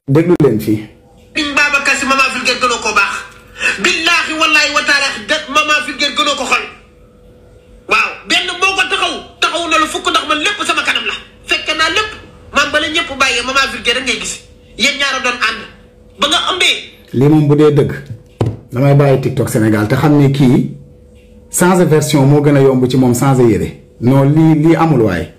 déglu leen fii. Babacar Sy Maman Vulgaire gënoo ko baax billaahi wallaahi wa taala Maman Vulgaire gënoo ko xol waaw benn moo ko taxaw na lu fukk ndax man lépp sama kanam la fekk naa lépp maam bala ñëpp bàyyee Maman Vulgaire rek ngay gis yéen ñaara doon ànd ba nga ëmbee. lii moom bu dee dëgg damay bàyyi TikTok Sénégal te xam ne kii changer version moo gën a yomb ci moom changer yére non lii amul waaye.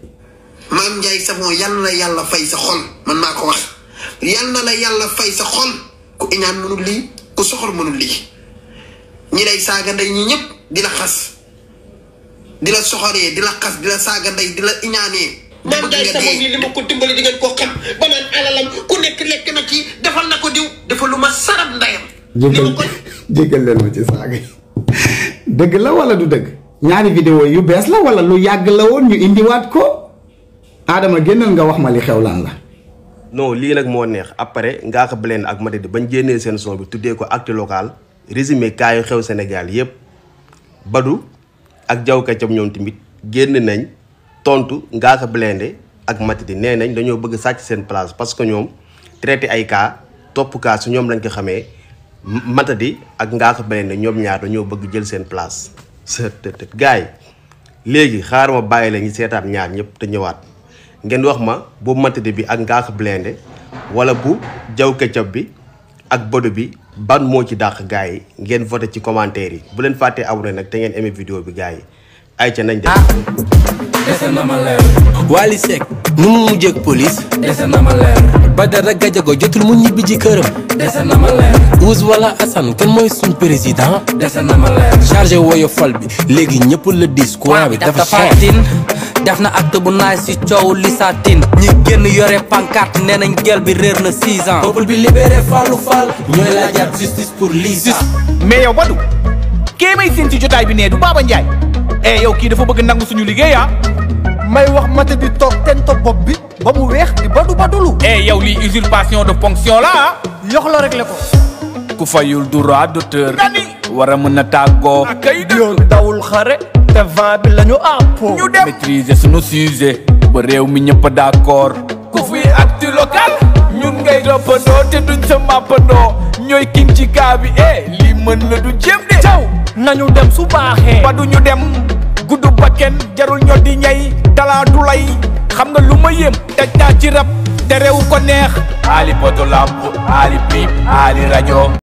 Mame Ndiaye Savon yal na yàlla fay sa xol man maa ko wax yal na la yàlla fay sa xol ku iñaan mënul lii ku soxor mënul lii ñi lay saaga ndey ñi ñëpp di la xas di la soxoree di la xas di la saaga ndey di la iñaanee. Mame Ndiaye Savon yi li ma ko dimbali di ngeen koo xam ba naan alalam ku nekk lekk na ci defal na ko diw defal lu ma sarab ndeyam. jéggal leen ma ci saaga yi dëgg la wala du dëgg ñaari vidéo yu bees la wala lu yàgg la woon ñu indiwaat ko Adama génnal nga wax ma li xew lan la. non lii nag moo neex après Ngaaka Blindé ak Matadi bañ génnee seen son bi tuddee ko actu local résumé kaa yu xew Sénégal yépp Badou ak Diaw Ketchup ñoom tamit génn nañ tontu Ngaaka Blindé ak Matadi nee nañ dañoo bëgg sàcc seen place parce que ñoom traité ay cas topp cas su ñoom lañ ko xamee Matadi ak Ngaaka Blindé ñoom ñaar dañoo bëgg jël seen place. gars yi léegi xaaral ma bàyyi la ñu seetaan ñaar ñëpp te ñëwaat ngeen wax ma bu Matadi bi ak Ngaaka Blindé wala bu Diaw Ketchup bi ak Badou bi ban moo ci dàq gars yi ngeen voté ci commentaire yi bu leen fàttee abonné nag te ngeen aimé vidéo bi gars yi ay ca nañ def. dese na ma leer. Wally Seck nu mu mujjee ak police. dese na ma leer. Badara Gadiaga jotul mu ñibbi ji këram. dese na ma leer. Ouz wala Assane kan mooy suñ président. dese na ma leer. chargé woyofal bi léegi ñëpp la dis coin bi dafa cher. def na acte bu naay si coow Lisatin ñi génn yore pancarte nee nañ gel bi réer na 6 ans. peuple bi libéré Fallou Fall ñooy laajaat justice pour Lisa. mais yow Badou kii may seen ci jotaay bi nee du Baba Ndiaye yow kii dafa bëgg nangu suñu liggéey may wax Matadi toog ten topp bopp bi ba mu weex di Badou Badoulou. yow lii usurpation de fonction la yox la réglé ko. ku fayul droit d'auteur war a mën a tàggoo yow dawul xare te vent bi la ñu àppoo. ñu dem maîtriser suñu sujet ba réew mi ñëpp d'accord ku fi actu local ñun ngay toppandoo te duñ sa mappandoo ñooy king ci kaa bi lii mën na du jéem de caw nañu dem su baaxee ba du ñu dem gudd bakken jarul ñoo di ñay talaatu lay xam nga lu ma yëm taj naa ci rab te réew ko neex Ali poto lamp Ali pip Ali rajo